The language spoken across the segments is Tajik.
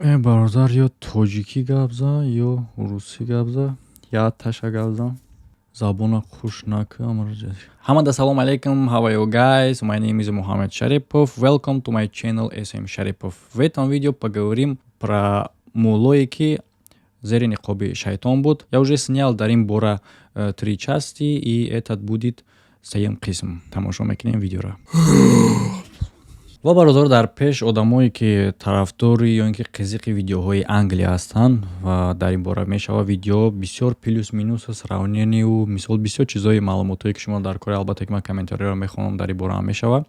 Э, бародар, ё тоҷикӣ гап зан, ё русӣ гап зан, я таша гап зан. Забона хуш накун. Ҳамада салом алейкум, how are you guys? My name is Muhammad Sharipov. Welcome to my channel SM Sharipov. В этом видео поговорим про муллое, ки зери ниқоби шайтон буд. Я уже снял дар ин бора три части, и этот будет сеюм қисм. Тамошо мекунем видеоро. Ва, бародаро, дар пеш одамое, ки тарафдори ё ин ки қизиқи видеоҳои Англия ҳастанд, ва дар ин бора мешавад видео бисёр, плюс минус, сравнение, мисол, бисёр чизҳои, маълумотҳое, ки шумо дар кори. Албатта, ки ман комментариёро мехонам. Дар ин бора ҳам мешавад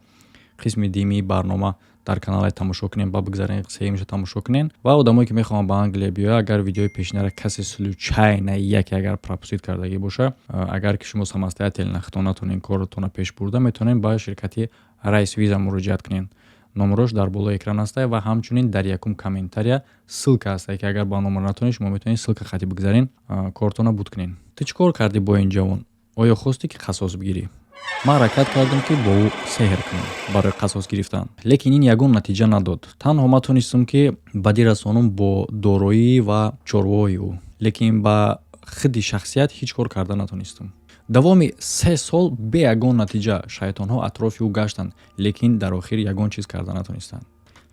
қисми дуюми барнома дар канале, тамошо кунем, ба бигзарен, сеюмша тамошо кунен. Ва одамое, ки мехоҳанд ба Англия биёяд, агар видеои пешинара касе случайно яке агар пропустить кардагӣ боша, агар ки шумо самостоятельно худтон натонен коротонро пеш бурда, метавонед ба ширкати Райс Виза муроҷиат кунед. Номерош дар болои экран ҳаста ва ҳамчунин дар якум комментария ссылка ҳаста, ки агар ба номер натонед, шумо метавонед ссылка хати бигзарен, кортонро буд кунед. Ту чӣ кор кардӣ бо ин ҷавон? Оё хостӣ, ки қасос бигирӣ? Ман ҳаракат кардам, ки бо ӯ сеҳр кунам барои қасос гирифтан, лекин ин ягон натиҷа надод. Танҳо ман тонистам, ки бадӣ расонам бо дороӣ ва чорвоҳои ӯ, лекин ба хиди шахсият ҳеҷ кор карда натонистам. Давоми 3 сол бе ягон натиҷа шайтонҳо атрофи ӯ гаштанд, лекин дар охир ягон чиз карда натонистанд.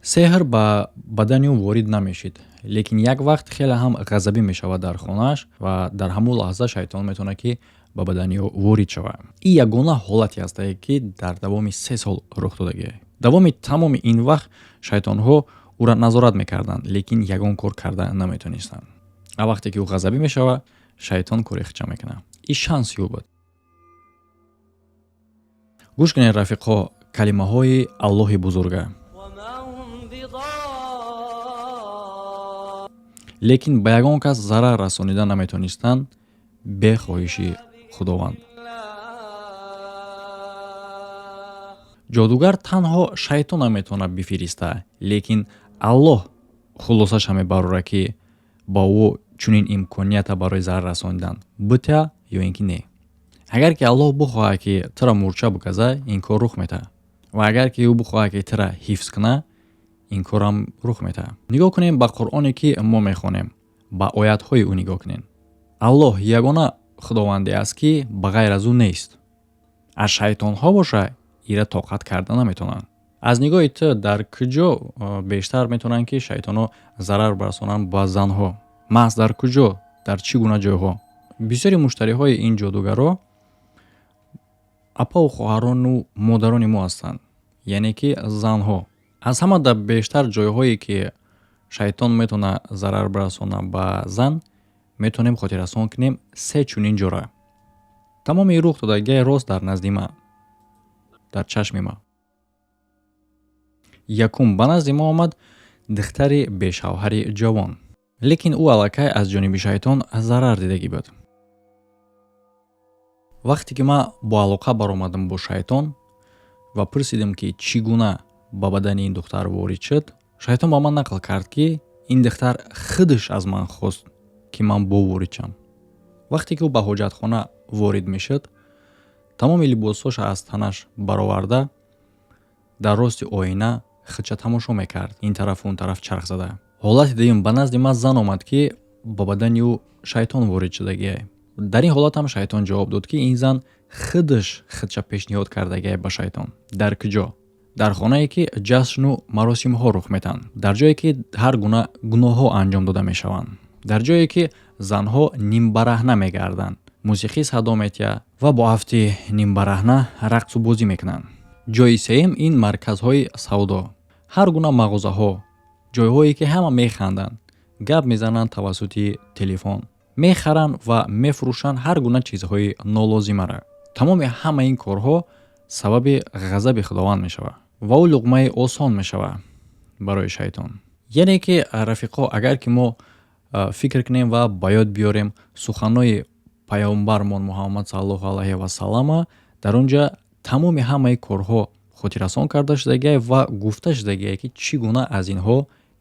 Сеҳр ба бадани ӯ ворид намешид, лекин як вақт хеле ҳам ғазабӣ мешавад дар хонааш ва дар ҳамон лаҳза шайтон метавонад, ки ба бадани ӯ ворид шавад. Ин ягона ҳолате ҳастае, ки дар давоми 3 сол рух додагӣ. Давоми тамоми ин вақт шайтонҳо ӯра назорат мекарданд, лекин ягон кор карда наметонистанд. А вақте ки ӯ ғазабӣ мешавад, шайтон кори хича мекунад. Ин шанси ӯ буд. Гӯш кунед, рафиқҳо, калимаҳои Аллоҳи бузурга. وما هم بضار Лекин ба ягон кас зарар расонида наметонистанд бе хоҳиши Худованд. الله. Ҷодугар танҳо шайтона метавонад бифириста, лекин Аллоҳ хулосаша мебарорад, ки ба ӯ чунин имконията барои зарар расонидан бутя ё ин ки не. Агар ки Аллоҳ бихоҳад, ки тура мӯрча буказа, ин кор рух метаҳад, ва агар ки ӯ бихоҳад, ки тура ҳифз кунад, ин корам рух метаҳад. Нигоҳ кунем ба Қуръоне, ки мо мехонем, ба оятҳои ӯ нигоҳ кунем. Аллоҳ ягона худованде аст, ки ба ғайр аз ӯ нест. Аз шайтонҳо боша, ира тоқат карда наметавонанд. Аз нигоҳи ту, дар куҷо бештар метавонанд, ки шайтонҳо зарар барасонанд ба занҳо? Маҳз дар куҷо, дар чӣ гуна ҷойҳо? Бисёри муштариҳои ин ҷодугарро апаву хоҳарону модарони мо ҳастанд, яъне ки занҳо. Аз ҳама дар бештар ҷойҳое, ки шайтон метавонад зарар барасонад ба зан, метавонем хотиррасон кунем се чунин ҷора. Тамоми рух додагиҳои рост дар назди ман, дар чашми ман. Якум, ба назди мо омад духтари бешавҳари ҷавон, лекин ӯ аллакай аз ҷониби шайтон зарар дидагӣ буд. Вақте ки ман бо алоқа баромадам бо шайтон ва пурсидам, ки чӣ гуна ба бадани ин духтар ворид шуд, шайтон ба ман нақл кард, ки ин духтар худаш аз ман хост, ки ман бо ворид шам. Вақте ки ӯ ба ҳоҷатхона ворид мешуд, тамоми либосҳоша аз танаш бароварда, дар рости оина худша тамошо мекард, ин тарафу он тараф чарх зада. Ҳолати дуюм, ба назди ман зан омад, ки ба бадани ӯ шайтон ворид шудагиай. Дар ин ҳолат ҳам шайтон ҷавоб дод, ки ин зан худаш худша пешниҳод кардагиай ба шайтон. Дар куҷо? Дар хонае, ки ҷашну маросимҳо рух метаҳанд, дар ҷое, ки ҳар гуна гуноҳҳо анҷом дода мешаванд, дар ҷое, ки занҳо нимбараҳна мегарданд, мусиқӣ садо метиҳад ва бо афти нимбараҳна рақсу бозӣ мекунанд. Ҷои сеюм ин марказҳои савдо, ҳар гуна мағозаҳо, ҷойҳое, ки ҳама механданд, гап мезананд, тавассути телефон мехаранд ва мефурӯшанд ҳар гуна чизҳои нолозимаро. Тамоми ҳама ин корҳо сабаби ғазаби Худованд мешавад ва ӯ луқмаи осон мешавад барои шайтон. Яъне ки, рафиқо, агар ки мо фикр кунем ва ба ёд биёрем суханҳои паёмбармон Муҳаммад саллаллоҳу алайҳи васаллама, дар он ҷа тамоми ҳамаи корҳо хотиррасон карда шудагиай ва гуфта шудагиай, ки чӣ гуна аз инҳо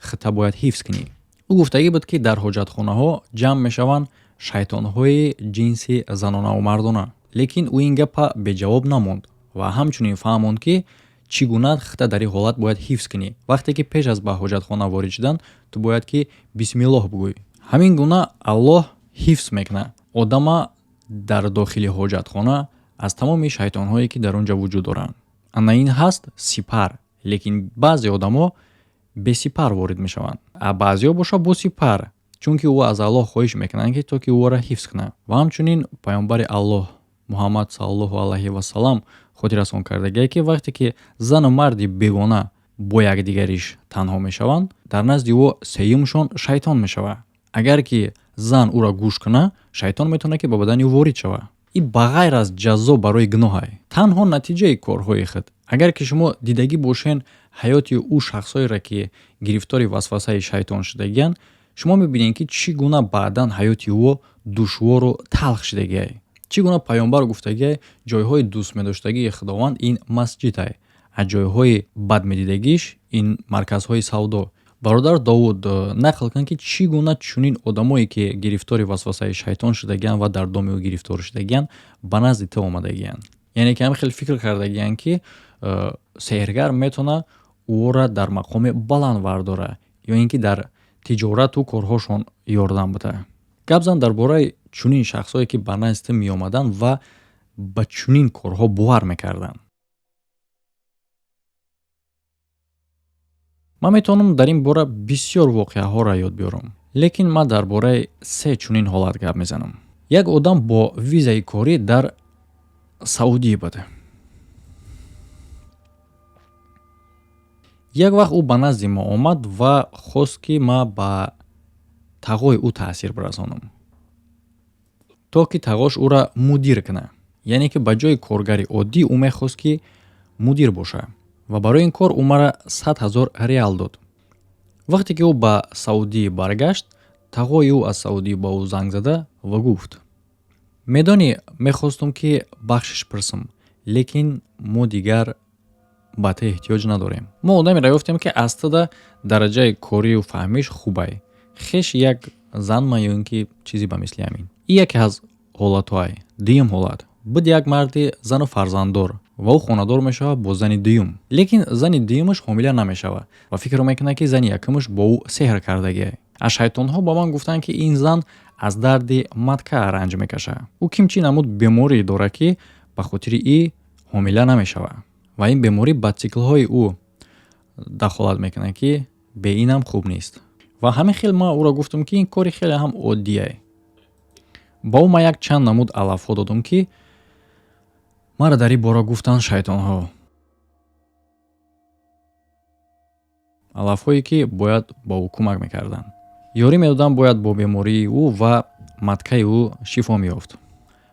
худта бояд ҳифз кунӣ. Ӯ гуфтагӣ буд, ки дар ҳоҷатхонаҳо ҷамъ мешаванд шайтонҳои ҷинси занонаву мардона, лекин ӯ ин гапа беҷавоб намонд ва ҳамчунин фаҳмонд, ки Чӣ гуна хита дар ин ҳолат бояд ҳифз кунӣ? Вақте ки пеш аз ба ҳоҷатхона ворид шудан, ту бояд ки бисмиллоҳ бигӯӣ. Ҳамин гуна Аллоҳ ҳифз мекунад одама дар дохили ҳоҷатхона аз тамоми шайтонҳое, ки дар он ҷо вуҷуд доранд. Ана ин ҳаст сипар. Лекин баъзе одамо бесипар ворид мешаванд, а баъзеҳо боша бо сипар, чунки ӯ аз Аллоҳ хоҳиш мекунанд, ки то ки ӯро ҳифз кунад. Ва ҳамчунин паёмбари Аллоҳ Муҳаммад саллаллоҳу алайҳи васалам хотиррасон кардагие, ки вақте ки зану марди бегона бо якдигариш танҳо мешаванд, дар назди ӯ сеюмшон шайтон мешавад. Агар ки зан ӯро гӯш кунад, шайтон метавонад, ки ба бадани ӯ ворид шавад. И ба ғайр аз ҷазо барои гуноҳай, танҳо натиҷаи корҳои худ. Агар ки шумо дидагӣ бошен ҳаёти ӯ шахсҳоеро, ки гирифтори васвасаи шайтон шудагиянд, шумо мебинед, ки чӣ гуна баъдан ҳаёти ӯ душвору талх шудагиай. Чӣ гуна паёмбар гуфтагиай: ҷойҳои дӯстмедоштагии Худованд ин масҷидай, а ҷойҳои бадмедидагиш ин марказҳои савдо. Бародар Довуд, нақл кун, ки чӣ гуна чунин одамое, ки гирифтори васвасаи шайтон шудагиянд ва дар доми ӯ гирифтор шудагиянд, ба назди ту омадагиянд. Яъне ки ҳам хеле фикр кардагиянд, ки сеҳргар метавонад ӯро дар мақоми баланд вардора ё ин ки дар тиҷорату корҳошон ёрдам бидиҳад. Гап зан дар бораи чунин шахсҳое, ки ба назди ту меомаданд ва ба чунин корҳо бовар мекарданд. Ман метавонам дар ин бора бисёр воқеаҳоро ёд биёрам, лекин ман дар бораи се чунин ҳолат гап мезанам. Як одам бо визаи корӣ дар Саудӣ буд. Як вақт ӯ ба назди мо омад ва хост, ки ман ба тағои ӯ таъсир бирасонам, то ки тағош ӯра мудир кунад. Яъне ки ба ҷои коргари оддӣ ӯ мехост, ки мудир бошад, ва барои ин кор ӯ мара 100 000 реал дод. Вақте ки ӯ ба Саудӣ баргашт, тағои ӯ аз Саудӣ ба ӯ занг зада ва гуфт: «Медонӣ, мехостум, ки бахшиш пурсам, лекин мо дигар ба ту эҳтиёҷ надорем. Мо одамеро ёфтем, ки аз туда дараҷаи корию фаҳмиш хубай. Хеш як занма ё ин ки чизе ба мисли ҳамин». Ин яке аз ҳолатҳоай. Дуюм ҳолат буд: як марди зану фарзанддор ва ӯ хонадор мешавад бо зани дуюм, лекин зани дуюмаш ҳомила намешавад ва фикр мекунад, ки зани якумаш бо ӯ сеҳр кардагиай. Аз шайтонҳо ба ман гуфтанд, ки ин зан аз дарди матка ранҷ мекашад, ӯ ким чӣ намуд беморие дорад, ки ба хотири и ҳомила намешавад, ва ин беморӣ ба циклҳои ӯ дахолат мекунад, ки бе инам хуб нест. Ва ҳамин хел ман ӯро гуфтам, ки ин кори хеле ҳам оддие. Ба ӯ ман як чанд намуд алафҳо додам, ки маро дар ин бора гуфтанд шайтонҳо, алафҳое, ки бояд ба ӯ кӯмак мекарданд, ёрӣ медоданд, бояд бо бемории ӯ ва маткаи ӯ шифо меёфт.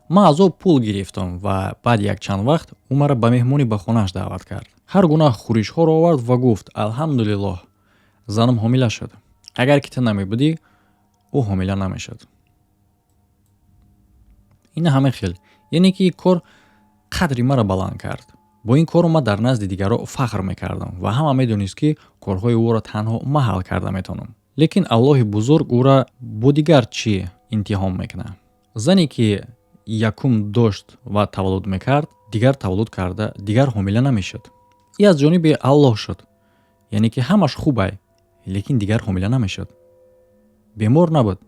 Ман аз ӯ пул гирифтам ва баъд як чанд вақт ӯ маро ба меҳмонӣ ба хонааш даъват кард. Ҳар гуна хӯришҳоро овард ва гуфт: «Алҳамдулиллоҳ, занам ҳомила шуд. Агар ки ту намебудӣ, ӯ ҳомила намешуд». Ина ҳамин хел, яъне ки кор қадри маро баланд кард. Бо ин кору ман дар назди дигарро фахр мекардам ва ҳама медонист, ки корҳои ӯро танҳо ман ҳал карда метавонам. Лекин Аллоҳи бузург ӯра бо дигар чӣ имтиҳон мекунад. Зане, ки якум дошт ва таваллуд мекард, дигар таваллуд карда, дигар ҳомила намешуд. И аз ҷониби Аллоҳ шуд, яъне ки ҳамаш хубай, лекин дигар ҳомила намешуд. Бемор набуд,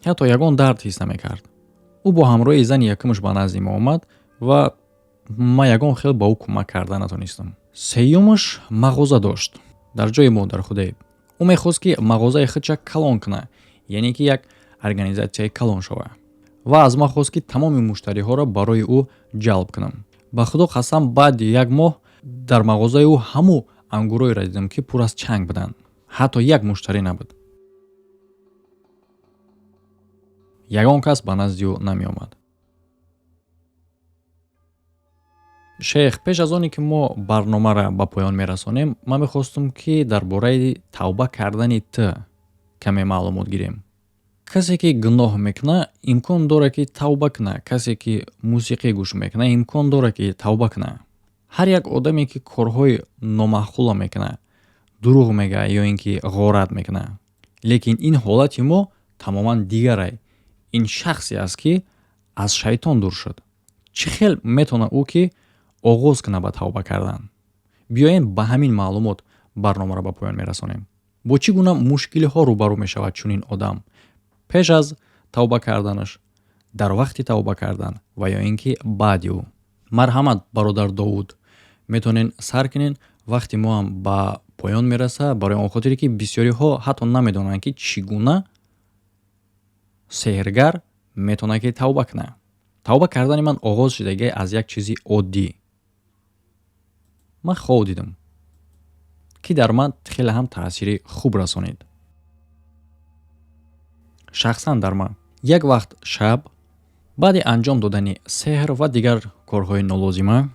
ҳатто ягон дард ҳис намекард. Ӯ бо ҳамроҳии зани якумаш ба назди мо омад ва ман ягон хел ба ӯ кӯмак карда натонистам. Сеюмаш мағоза дошт дар ҷои мо, дар Худайб. Ӯ мехост, ки мағозаи худша калон кунад, яъне ки як организатсияи калон шавад, ва аз ман хост, ки тамоми муштариҳоро барои ӯ ҷалб кунам. Ба Худо қасам, баъди як моҳ дар мағозаи ӯ ҳамун ангурҳоеро дидам, ки пур аз чанг буданд. Ҳатто як муштарӣ набуд, ягон кас ба назди ӯ намеомад. Шейх, пеш аз оне ки мо барномаро ба поён мерасонем, ман мехостум, ки дар бораи тавба кардани ту каме маълумот гирем. Касе, ки гуноҳ мекунад, имкон дорад, ки тавба кунад. Касе, ки мусиқӣ гӯш мекунад, имкон дорад, ки тавба кунад. Ҳар як одаме, ки корҳои номаъқула мекунад, дурӯғ мегӯяд ё ин ки ғорат мекунад. Лекин ин ҳолати мо тамоман дигарай. Ин шахсе аст, ки аз шайтон дур шуд. Чӣ хел метавонад ӯ ки оғоз кунад ба тавба кардан? Биёем, ба ҳамин маълумот барномаро ба поён мерасонем. Бо чӣ гуна мушкилиҳо рӯбарӯ мешавад чунин одам пеш аз тавба карданаш, дар вақти тавба кардан ва ё ин ки баъди ӯ? Марҳамат, бародар Довуд, метавонен сар кунен. Вақти мо ҳам ба поён мераса, барои он хотире ки бисёриҳо ҳатто намедонанд, ки чӣ гуна сеҳргар метавонад ки тавба кунад. Тавба кардани ман оғоз шудагӣ аз як чизи оддӣ. Ман хоб дидам, ки дар ман хеле ҳам таъсири хуб расонид, шахсан дар ман. Як вақт шаб, баъди анҷом додани сеҳр ва дигар корҳои нолозима,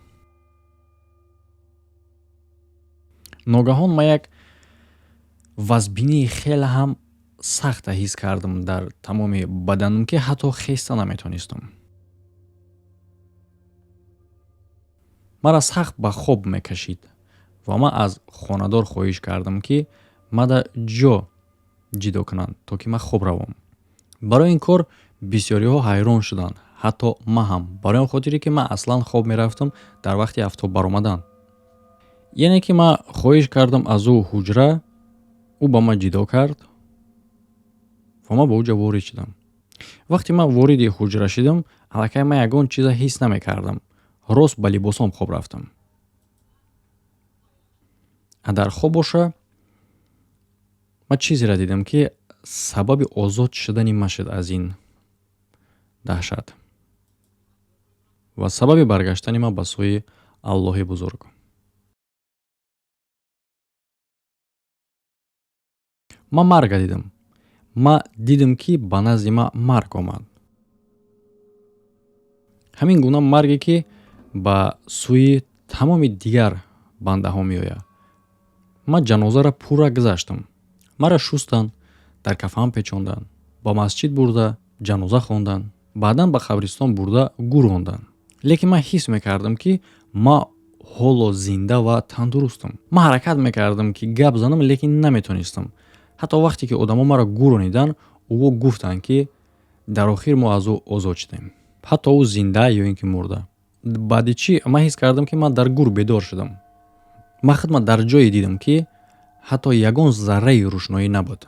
ногаҳон ман як вазбинии хеле ҳам сахта ҳис кардам дар тамоми баданам, ки ҳатто хеста наметонистам. Маро сахт ба хоб мекашид ва ман аз хонадор хоҳиш кардам, ки мада ҷо ҷидо кунанд, то ки ман хоб равам. Барои ин кор бисёриҳо ҳайрон шуданд, ҳатто ман ҳам, барои он хотире ки ман аслан хоб мерафтам дар вақти афтоб баромадан. Яъне ки ман хоҳиш кардам аз ӯ ҳуҷра, ӯ ба ман ҷидо кард ва ман ба ӯ ҷо ворид шудам. Вақте ман вориди ҳуҷра шудам, аллакай ман ягон чиза ҳис намекардам, рост ба либосом хоб рафтам. А дар хоб боша ман чизеро дидам, ки сабаби озод шудани ман шуд аз ин даҳшат ва сабаби баргаштани ман ба сӯи Аллоҳи бузург. Ман марга дидам. Ман дидам, ки ба назди ман марг омад, ҳамин гуна марге, ки ба сӯи тамоми дигар бандаҳо меояд. Ман ҷанозаро пурра гузаштам. Маро шустанд, дар кафан печонданд, ба масҷид бурда ҷаноза хонданд, баъдан ба қабристон бурда гӯронданд. Лекин ман ҳис мекардам, ки ман ҳоло зинда ва тандурустам. Ман ҳаракат мекардам, ки гап занам, лекин наметонистам. Ҳатто вақте ки одамо маро гӯронидан, ӯ гуфтанд, ки дар охир мо аз ӯ озод шудем, ҳатто ӯ зинда ё ин ки мурда. Баъди чӣ ман ҳис кардам, ки ман дар гур бедор шудам. Ман худма дар ҷое дидам, ки ҳатто ягон зарраи рӯшноӣ набуд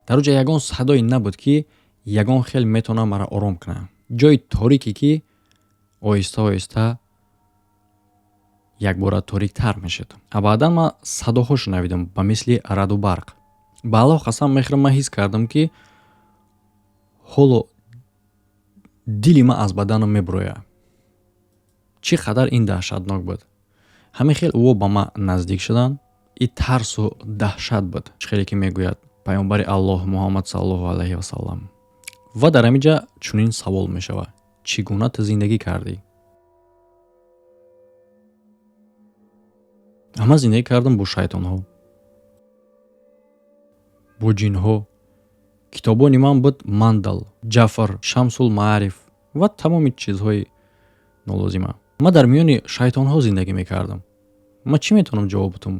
дар оҷа, ягон садое набуд, ки ягон хел метавонад маро ором кунад. Ҷои торике, ки оҳиста оҳиста якбора ториктар мешуд. А баъдан ман садоҳо шунавидам, ба мисли раъду барқ. Ба Аллоҳ қасам мехӯрам, ман ҳис кардам, ки ҳоло дили ман аз баданам мебурояд, чӣ қадар ин даҳшатнок буд. Ҳамин хел ӯо ба ман наздик шуданд. И тарсу даҳшат буд, чӣ хеле ки мегӯяд паёмбари Аллоҳ Муҳаммад саллаллоҳу алайҳи васаллам. Ва дар ҳамин ҷа чунин савол мешавад: чӣ гуна ту зиндагӣ кардӣ? Ман зиндагӣ кардам бо шайтонҳо, бо ҷинҳо. Китобони ман буд мандал, ҷафр, Шамсул Маъриф ва тамоми чизҳои нолозима. Ман дар миёни шайтонҳо зиндагӣ мекардам. Ман чӣ метавонам ҷавоб бутам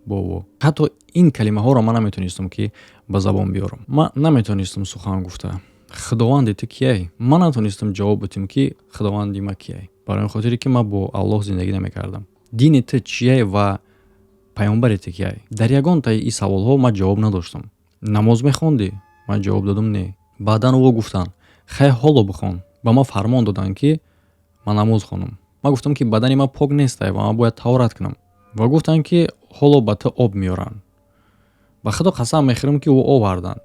бо ӯ? Ҳатто ин калимаҳоро ман наметонистам, ки ба забон биёрам. Ман наметонистам сухан гуфта: «Худованди ту кияй?» Ман натонистам ҷавоб бутим, ки худованди ман кияй, барои он хотире ки ман бо Аллоҳ зиндагӣ намекардам. Дини ту чияй ва паёмбари ту кияй? Дар ягонтаи ин саволҳо ман ҷавоб надоштам. Намоз мехондӣ? Ман ҷавоб додам: не. Баъдан ӯ гуфтанд: «Хай, ҳоло бихон». Ба ман фармон доданд, ки ман намоз хонам. Ман гуфтам, ки бадани ман пок нестай ва ман бояд таҳорат кунам. Ва гуфтанд, ки ҳоло ба ту об меоранд. Ба Худо қасам мехӯрам, ки ӯ оварданд.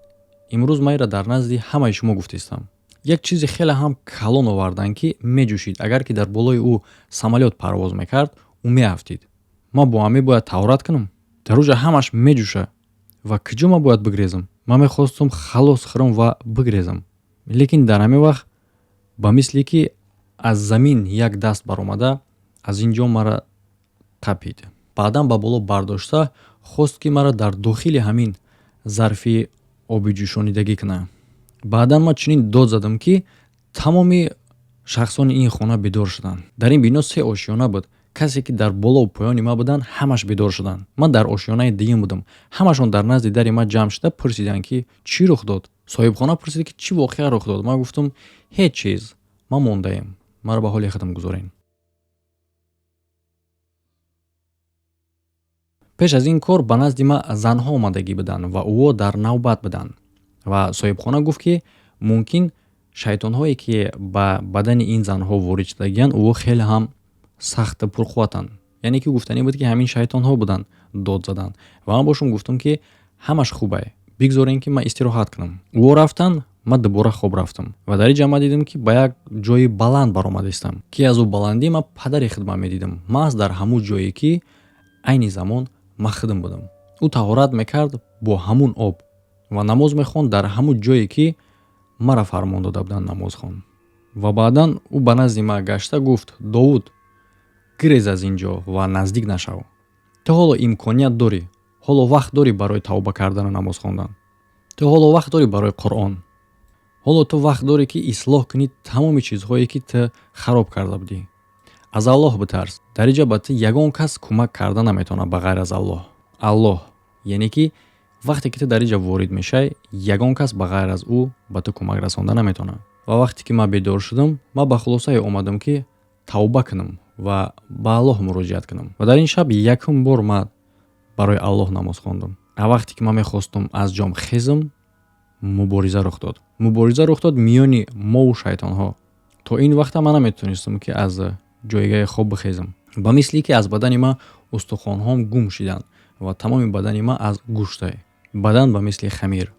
Имрӯз ман инро дар назди ҳамаи шумо гуфтистам. Як чизи хеле ҳам калон оварданд, ки меҷӯшид. Агар ки дар болои ӯ самолёт парвоз мекард, ӯ меафтид. Ман бо ҳамин бояд таҳорат кунам? Дар уҷа ҳамаш меҷӯша ва куҷо ман бояд бигрезам? Ман мехостам халос хӯрам ва бигрезам. Лекин дар ҳамин вақт ба мисле ки аз замин як даст баромада, аз ин ҷо маро қапид, баъдан ба боло бардошта хост, ки маро дар дохили ҳамин зарфи оби ҷӯшонидагӣ кунад. Баъдан ман чунин дод задам, ки тамоми шахсони ин хона бедор шуданд. Дар ин бино се ошёна буд. Касе ки дар болову поёни ман буданд, ҳамаш бедор шуданд. Ман дар ошёнаи дуюм будам. Ҳамашон дар назди дари ман ҷамъ шуда пурсиданд, ки чӣ рух дод. Соҳибхона пурсид, ки чӣ воқеа рух дод. Ман гуфтам: ҳеҷ чиз, ман мондаем, маро ба ҳоли худам гузорен. Пеш аз ин кор ба назди ман занҳо омадагӣ буданд ва ӯо дар навбат буданд ва соҳибхона гуфт, ки мумкин шайтонҳое, ки ба бадани ин занҳо ворид шудагиянд, ӯо хеле ҳам сахту пурқувватанд. Яъне ки гуфтанӣ буд, ки ҳамин шайтонҳо буданд дод заданд. Ва ман бошум гуфтам, ки ҳамаш хубае, бигзорем, ки ман истироҳат кунам. Ӯо рафтанд, ман дубора хоб рафтам ва дар ин ҷа ман дидам, ки ба як ҷои баланд баромадистам, ки аз ӯ баландӣ ман падари худма медидам, маҳз дар ҳамун ҷое, ки айни замон ман худам будам. Ӯ таҳорат мекард бо ҳамун об ва намоз мехонд дар ҳамун ҷое, ки маро фармон дода буданд намоз хон. Ва баъдан ӯ ба назди ман гашта гуфт: «Довуд, гирез аз ин ҷо ва наздик нашав. Ту ҳоло имконият дорӣ, ҳоло вақт дорӣ барои тавба кардану намоз хондан. Ту ҳоло вақт дорӣ барои Қуръон. Ҳоло ту вақт дорӣ, ки ислоҳ кунӣ тамоми чизҳое, ки ту хароб карда будӣ. Аз Аллоҳ битарс. Дар ин ҷа ба ту ягон кас кӯмак карда наметавонад, ба ғайр аз Аллоҳ». Аллоҳ, яъне ки вақте ки ту дар ин ҷа ворид мешавӣ, ягон кас ба ғайр аз ӯ ба ту кӯмак расонда наметавонад. Ва вақте ки ман бедор шудам, ман ба хулосае омадам, ки тавба кунам ва ба Аллоҳ муроҷиат кунам. Ва дар ин шаб якум бор ман барои Аллоҳ намоз хондам. А вақте ки ман мехостум аз ҷом хезам, мубориза рух дод. Мубориза рух дод миёни мову шайтонҳо. То ин вақта ман наметавонистам, ки аз ҷойгаҳи хоб бихезам. Ба мисли ки аз бадани ман устухонҳом гум шиданд ва тамоми бадани ман аз гӯштае, бадан ба мисли хамир.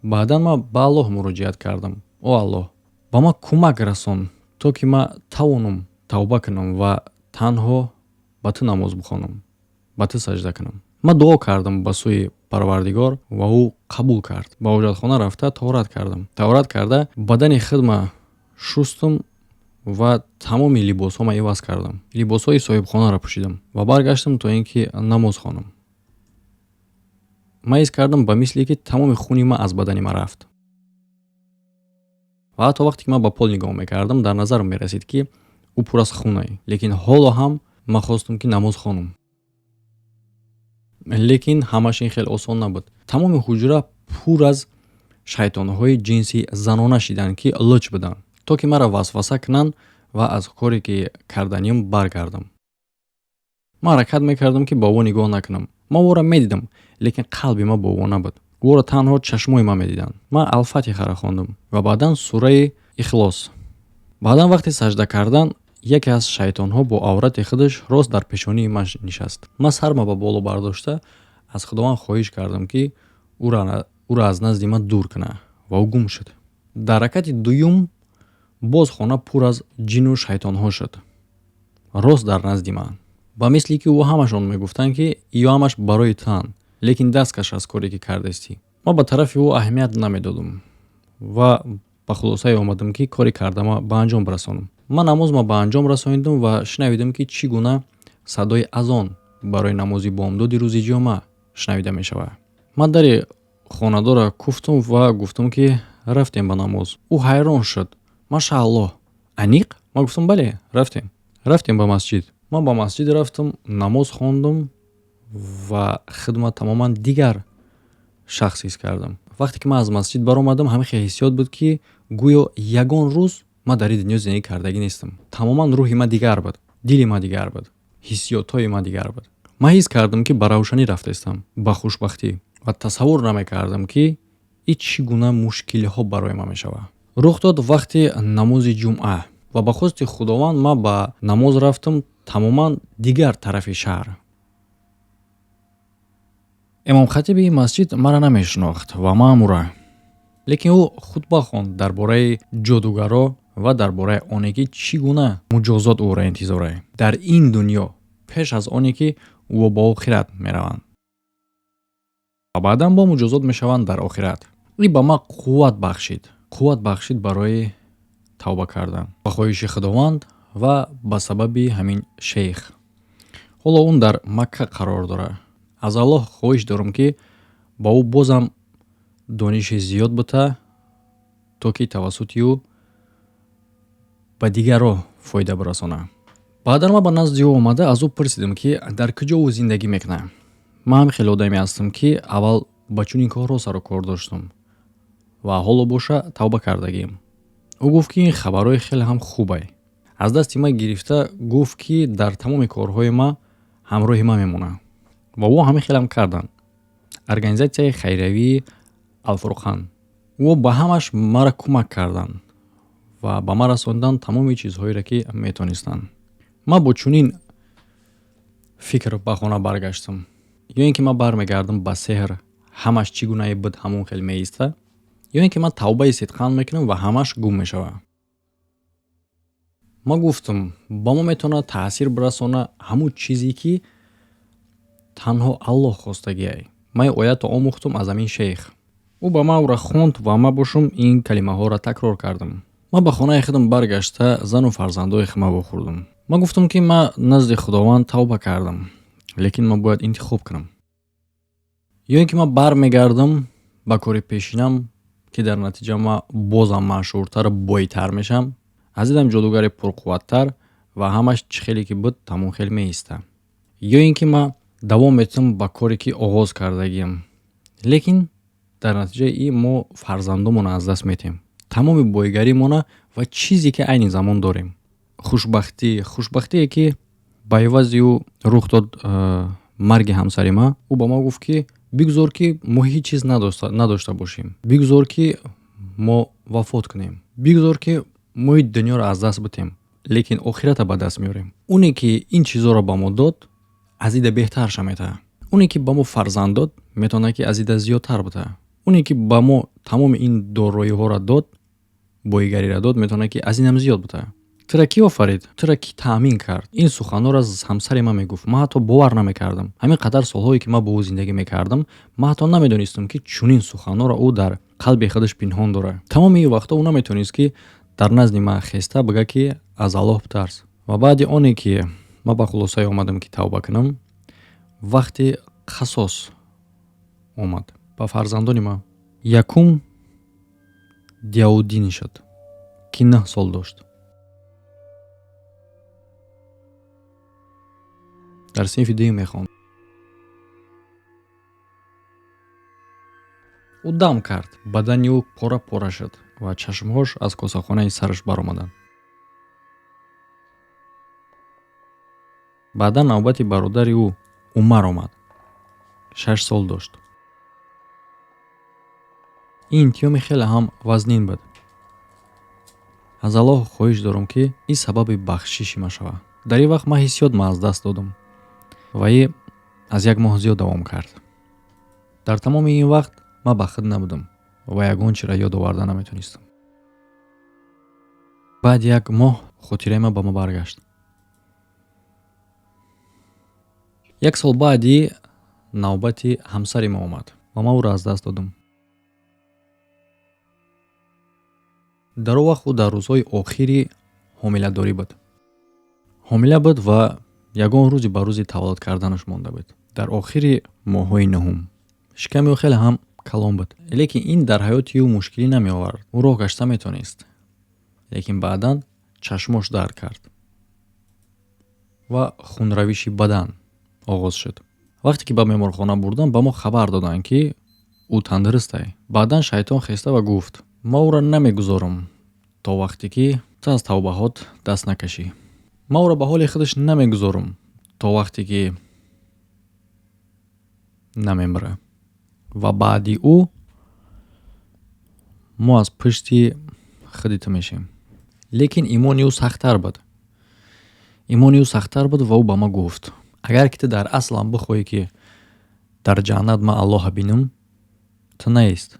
Баъдан ман ба Аллоҳ муроҷиат кардам: «О Аллоҳ, ба ман кӯмак расон, то ки ман тавонам тавба кунам ва танҳо ба ту намоз бихонам, ба ту саҷда кунам». Ман дуо кардам ба сӯи Парвардигор ва ӯ қабул кард. Ба ҳоҷатхона рафта таҳорат кардам. Таҳорат карда, бадани худма шустум ва тамоми либосҳома иваз кардам, либосҳои соҳибхонаро пӯшидам ва баргаштам, то ин ки намоз хонам. Ман ҳис кардам, ба мисле ки тамоми хуни ман аз бадани ман рафт. Ва ҳатто вақте ки ман ба пол нигоҳ мекардам, дар назарам мерасид, ки ӯ пур аз хунае. Лекин ҳоло ҳам ман хостам, ки намоз хонам. Лекин ҳамаш ин хеле осон набуд. Тамоми ҳуҷра пур аз шайтонҳои ҷинси занона шиданд, ки луч буданд, то ки маро васваса кунанд ва аз коре, ки карданиям, баргардам. Ман ҳаракат мекардам, ки ба ӯ нигоҳ накунам. Ман ӯро медидам, лекин қалби ман бо ӯ набуд. Ӯро танҳо чашмои ман медиданд. Ман Алфатиҳаро хондам ва баъдан сураи Ихлос. Баъдан вақти саҷда кардан яке аз шайтонҳо бо аврати худаш рост дар пешонии ман нишаст. Ман сарма ба боло бардошта, аз Худованд хоҳиш кардам, ки ӯро аз назди ман дур кунад, ва ӯ гум шуд. Дар ракати дуюм боз хона пур аз ҷину шайтонҳо шуд, рост дар назди ман. Ба мисли ки ӯ ҳамашон мегуфтанд, ки ё ҳамаш барои туанд, лекин даст каш аз коре, ки кардастӣ. Ман ба тарафи ӯ аҳамият намедодам ва ба хулосае омадам, ки кори кардама ба анҷом расонам. Ман намозма ба анҷом расонидам ва шунавидам, ки чӣ гуна садои азон барои намози бомдоди рӯзи ҷумъа шунавида мешавад. Ман дари хонадорро куфтум ва гуфтам, ки рафтем ба намоз. Ӯ ҳайрон шуд: «Машааллоҳ, аниқ?» Ман гуфтам: «Бале, рафтем». Рафтем ба масҷид. Ман ба масҷид рафтам, намоз хондум ва худма тамоман дигар шахс ҳис кардам. Вақте ки ман аз масҷид баромадам, ҳамин хел ҳиссиёт буд, ки гӯё ягон рӯз ман дар ин дунё зиндагӣ кардагӣ нестам. Тамоман рӯҳи ман дигар буд, дили ман дигар буд, ҳиссиётҳои ман дигар буд. Ман ҳис кардам, ки ба равшанӣ рафтаистам, ба хушбахтӣ, ва тасаввур намекардам, ки ин чӣ гуна мушкилиҳо барои ман мешавад. Рух дод вақти намози ҷумъа ва ба хости Худованд ман ба намоз рафтам тамоман дигар тарафи шаҳр. Имомхатиби ин масҷид маро намешинохт ва ман ӯра, лекин ӯ хутба хонд дар бораи ҷодугаро ва дар бораи оне, ки чӣ гуна муҷозот ӯро интизорае дар ин дунё, пеш аз оне ки ӯ ба охират мераванд ва баъдан бо муҷозот мешаванд дар охират. Ин ба ман қувват бахшид, қувват бахшид барои тавба кардан ба хоҳиши Худованд ва ба сабаби ҳамин шейх. Ҳоло ӯ дар Макка қарор дорад. Аз Аллоҳ хоҳиш дорам, ки ба ӯ бозам дониши зиёд бута, то ки тавассути ӯ ба дигарро фоида бирасонад. Баъдан ман ба назди ӯ омада, аз ӯ пурсидам, ки дар куҷо ӯ зиндагӣ мекунад. Ман ҳам хеле одаме ҳастам, ки аввал ба чунин корҳо сару кор доштам ва ҳоло боша тавба кардагием. Ӯ гуфт, ки ин хабарҳои хеле ҳам хубай. Аз дасти ман гирифта гуфт, ки дар тамоми корҳои ман ҳамроҳи ман. Ҳамроҳи ман мемонад. Ва ӯ ҳамин хелам карданд. Организатсияи хайриявии Алфурқан. Ӯ ба ҳамаш маро кӯмак карданд ва ба ман расонданд тамоми чизҳоеро, ки метонистанд. Ман бо чунин фикр ба хона баргаштам: ё ин ки ман бармегардам ба сеҳр, ҳамаш чӣ гунае буд, ҳамон хел меиста, ё ин ки ман тавбаи сидқан мекунам ва ҳамаш гум мешавад. Ман гуфтам, ба мо метавонад таъсир бирасона ҳамун чизе, ки танҳо Аллоҳ хостагиай. Ман ин оятро омӯхтам аз ҳамин шейх. Ӯ ба ман ӯра хонд ва ман бошум ин калимаҳоро такрор кардам. Ман ба хонаи худам баргашта, зану фарзандои худма вохӯрдам. Ман гуфтам, ки ман назди Худованд тавба кардам, лекин ман бояд интихоб кунам: ё ин ки ман бармегардам ба кори пешинам, ки дар натиҷа ман бозам машҳуртару бойтар мешавам, аз дидам ҷодугари пурқувваттар, ва ҳамаш чӣ хеле ки буд, ҳамон хел меиста, ё ин ки ман давом метиҳам ба коре, ки оғоз кардагиам, лекин дар натиҷаи ин мо фарзандомонро аз даст метиҳем, тамоми бойгаримона ва чизе, ки айни замон дорем, хушбахтӣ, хушбахтие, ки ба ивази ӯ рух дод марги ҳамсари ман. Ӯ ба мо гуфт, ки бигзор, ки мо ҳеҷ чиз надошта бошем, бигзор, ки мо вафот кунем, бигзор, ки мо ин дунёро аз даст битем, лекин охирата ба даст меорем. Оне ки ин чизҳоро ба мо дод, аз ида беҳтарша метаҳад. Оне ки ба мо фарзанд дод, метавонад, ки аз ида зиёдтар битаҳад. Оне ки ба мо тамоми ин дороиҳоро дод, боигариро дод, метавонад, ки аз инам зиёд битаҳад. Тура кӣ офарид? Тура кӣ таъмин кард? Ин суханҳоро ҳамсари ман мегуфт. Ман ҳатто бовар намекардам. Ҳамин қадар солҳое, ки ман бо ӯ зиндагӣ мекардам, ман ҳатто намедонистам, ки чунин суханҳоро ӯ дар қалби худаш пинҳон дорад. Тамоми ин вақтҳо ӯ наметавонист, ки дар назди ман хеста бигӯяд, ки аз Аллоҳ битарс. Ва баъди оне ки ман ба хулосае омадам, ки тавба кунам, вақти қасос омад ба фарзандони ман. Якум Диауддин шуд, ки 9 сол дошт, дар синфи дуюм мехонд. Ӯ дам кард, бадани ӯ пора пора шуд ва чашмҳош аз косахонаи сараш баромаданд. Баъдан навбати бародари ӯ Умар омад, 6 сол дошт. Ин имтиҳоми хеле ҳам вазнин буд. Аз Аллоҳ хоҳиш дорам, ки ин сабаби бахшиши ман шавад. Дар ин вақт ман ҳиссиётма аз даст додам ва и аз як моҳ зиёд давом кард. Дар тамоми ин вақт ман ба худ набудам ва ягон чиро ёд оварда наметонистам. Баъди як моҳ хотираи ман ба ман баргашт. Як сол баъди навбати ҳамсари ман омад ва ман ӯро аз даст додам. Дар он вақт ӯ дар рӯзҳои охири ҳомиладорӣ буд. Ҳомила буд ва ягон рӯзе ба рӯзи таваллуд карданаш монда буд. Дар охири моҳҳои нуҳум шиками ӯ хеле ҳам калон буд, лекин ин дар ҳаёти ӯ мушкилӣ намеовард. Ӯ роҳ гашта метавонист, лекин баъдан чашмош дард кард ва хунравиши бадан оғоз шуд. Вақте ки ба беморхона бурданд, ба мо хабар доданд, ки ӯ тандурустай. Баъдан шайтон хеста ва гуфт: «Ман ӯро намегузорам, то вақте ки ту аз тавбаҳот даст накашӣ. Ман ӯро ба ҳоли худаш намегузорам, то вақте ки намемира». Ва баъди ӯ мо аз пушти худи ту мешем. Лекин имони ӯ сахттар буд. Имони ӯ сахттар буд ва ӯ ба ман гуфт: «Агар ки ту дар аслам бихоҳӣ, ки дар ҷаннат ман Аллоҳа бинам, ту наист.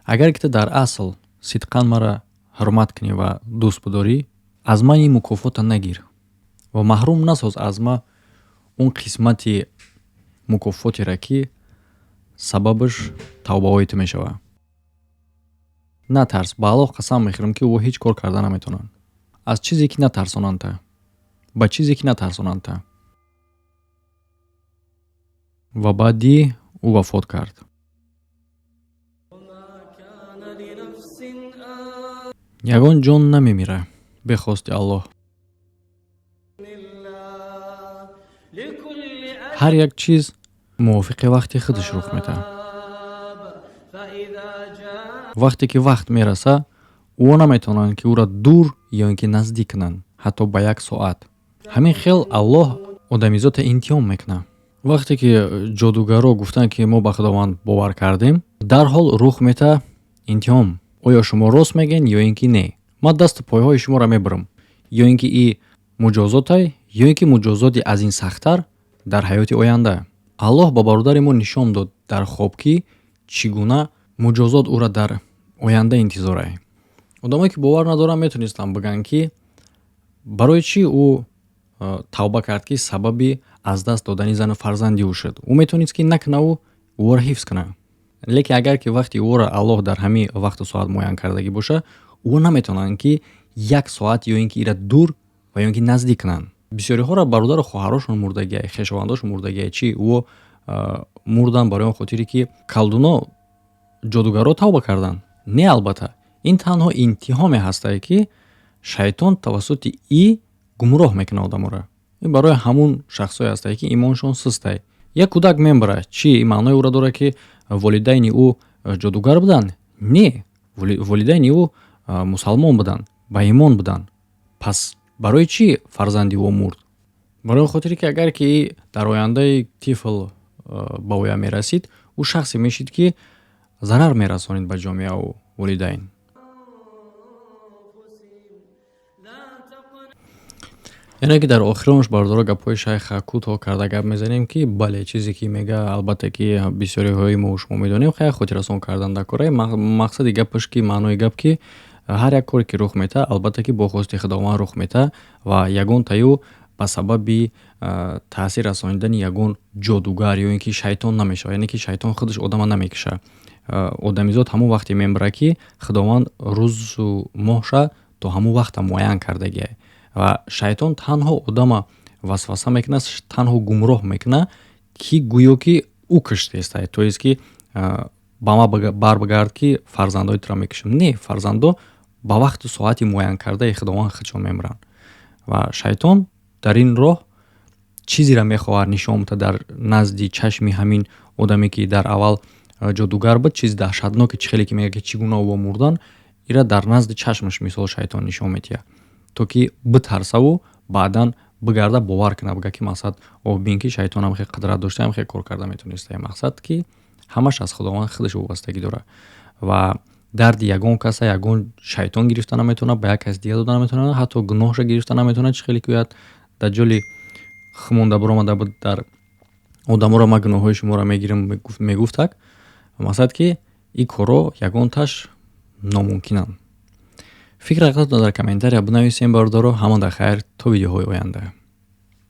Агар ки ту дар асл сидқан маро ҳурмат кунӣ ва дӯст бидорӣ, аз ман ин мукофота нагир ва маҳрум насоз аз ман он қисмати мукофотеро, ки сабабаш тавбаҳои ту мешавад. Натарс, ба Аллоҳ қасам мехӯрам, ки ӯ ҳеҷ кор карда наметавонанд. Аз чизе ки натарсонанд та, ба чизе ки натарсонанд та». Ва баъдӣ ӯ вафот кард. وما كان لنفس أن Ягон ҷон намемира бехости Аллоҳ. الله لكل Ҳар як чиз мувофиқи вақти худаш рух медиҳад. أب فإذا جاء Вақте ки вақт мераса, ӯ наметавонанд, ки ӯро дур ё ин ки наздик кунанд, ҳатто ба як соат. Ҳамин хел Аллоҳ Одамизота имтиҳон мекунад. Вақте ки ҷодугаро гуфтанд, ки мо ба Худованд бовар кардем, дарҳол рух мета имтиҳон: оё шумо рост мегӯед ё ин ки не? Ман дасту пойҳои шуморо мебурам, ё ин ки и муҷозотай, ё ин ки муҷозоти аз ин сахттар дар ҳаёти оянда. Аллоҳ ба бародари мо нишон дод дар хоб, ки чӣ гуна муҷозот ӯра дар оянда интизорай. Одамое ки бовар надоранд, метонистанд бигӯянд, ки барои чӣ ӯ тавба кард, ки сабаби аз даст додани зану фарзанди ӯ шуд? Ӯ метавонист, ки накунаву ӯро ҳифз кунад. Лекин агар ки вақти ӯро Аллоҳ дар ҳамин вақту соат муайян кардагӣ боша, ӯ наметавонанд, ки як соат ё ин ки ира дур ва ё ин ки наздик кунанд. Бисёриҳоро бародару хоҳарошон мурдагиай, хешовандошон мурдагиай. Чӣ, ӯ мурдан барои он хотире, ки колдуно, ҷодугарро тавба карданд? Не, албатта, ин танҳо имтиҳоме ҳастае, ки шайтон тавассути и гумроҳ мекунад одаморо. Ин барои ҳамун шахсое ҳастае, ки имоншон сустай. Як кӯдак мембара, чӣ маънои ӯро дорад, ки волидайни ӯ ҷодугар буданд? Не, волидайни ӯ мусалмон буданд, ба имон буданд. Пас барои чӣ фарзанди ӯ мурд? Барои он хотире, ки агар ки дар ояндаи тифл ба воя мерасид, ӯ шахсе мешид, ки зарар мерасонид ба ҷомеаву волидайн. أنفسهم لا تقنطوا. Яъне ки дар охиронаш, бародаро, гапҳои шайха кӯтоҳ карда гап мезанем, ки бале, чизе ки мега, албатта, ки бисёриҳои мо шумо медонем, хеле хотиррасон кардан дар кора. Мақсади гапаш ки, маънои гап ки, ҳар як коре ки рух метаҳад, албатта, ки бо хости Худованд рух метаҳад ва ягон таю ба сабаби таъсир расонидани ягон ҷодугар ё ин ки шайтон намешавад. Яъне ки шайтон худаш одама намекушад. Одамизод ҳамон вақте мемирад, ки Худованд рӯзу моҳша то ҳамон вақта муайян кардагиай, ва шайтон танҳо одама васваса мекунад, танҳо гумроҳ мекунад, ки гӯё ки ӯ куштестай, то есть ки ба ма барбигард, ки фарзандои туро мекушам. Не, фарзандо ба вақту соати муайянкардаи Худованд худшон мемиранд. Ва шайтон дар ин роҳ чизеро мехоҳад нишон диҳад дар назди чашми ҳамин одаме, ки дар аввал ҷодугар буд, чизи даҳшатноке, чӣ хеле ки мегӯяд, ки чӣ гуна ӯ мурдан, ира дар назди чашмаш мисол шайтон нишон медиҳад, то ки битарсаву баъдан бигарда, бовар кунад, бигӯяд, ки мақсад, о, бин, ки шайтонам хеле қудрат доштаам, хеле кор карда метавонистае. Мақсад ки ҳамаш аз Худованд худаш вобастагӣ дорад ва дарди ягон каса ягон шайтон гирифта наметавонад, ба як каси дига дода наметавонад, ҳатто гуноҳша гирифта наметавонад. Чӣ хеле гӯяд, даҷҷоли хумонда биромада буд, дар одаморо ман гуноҳҳои шуморо мегирам мегуфтак. Мақсад ки ин корҳо ягонташ номумкинанд. Фикр ҳақиқатро дар комментария бинависем, бародаро. Ҳамада хайр, то видеоҳои оянда.